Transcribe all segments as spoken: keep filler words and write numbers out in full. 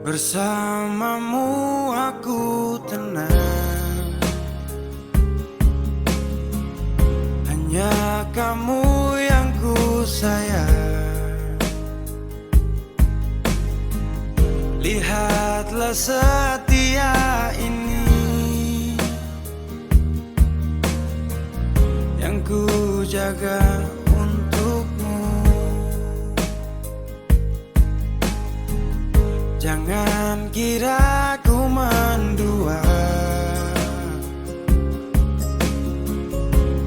Bersamamu aku tenang, hanya kamu yang ku sayang. Lihatlah setia ini yang ku jaga untukmu. Jangan kira ku mandua,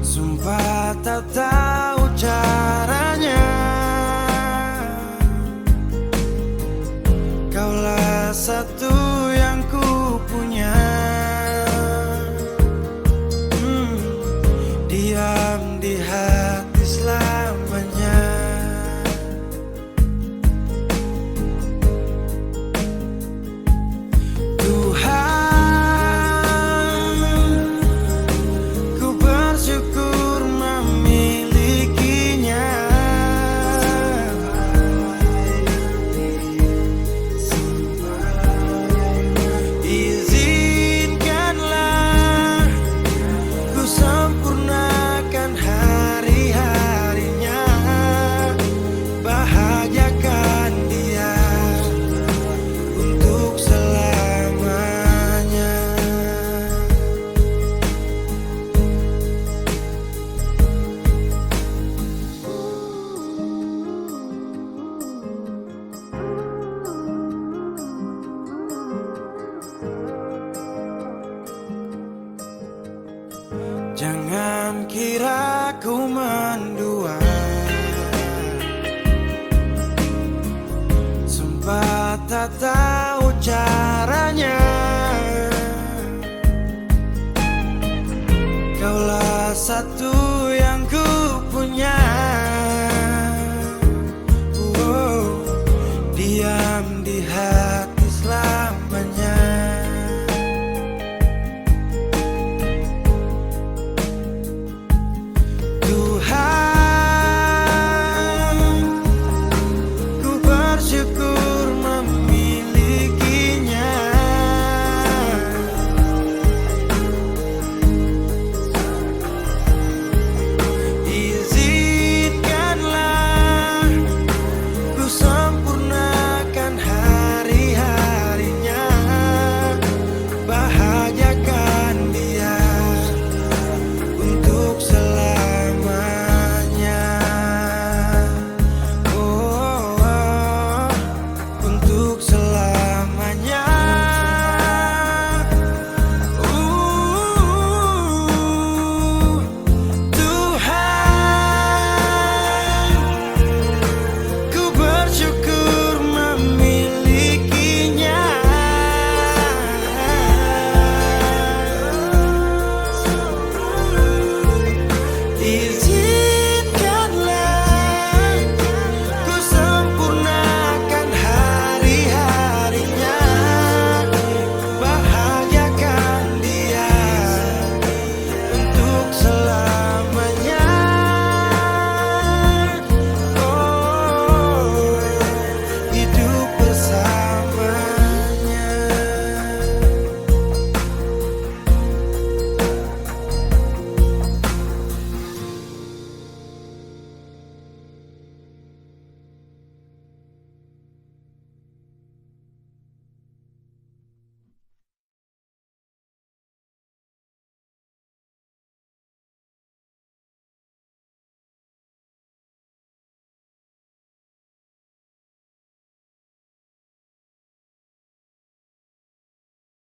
sumpah tak tahu caranya. Kaulah satu yang ku punya, hmm, diam di hati selamanya. Tuhan, ku bersyukur memilikinya. Izinkanlah ku sempurnakan hari-harinya, bahagiakan dia untuk selamanya. Jangan kira ku mandua, sumpah tak tahu caranya. Kaulah satu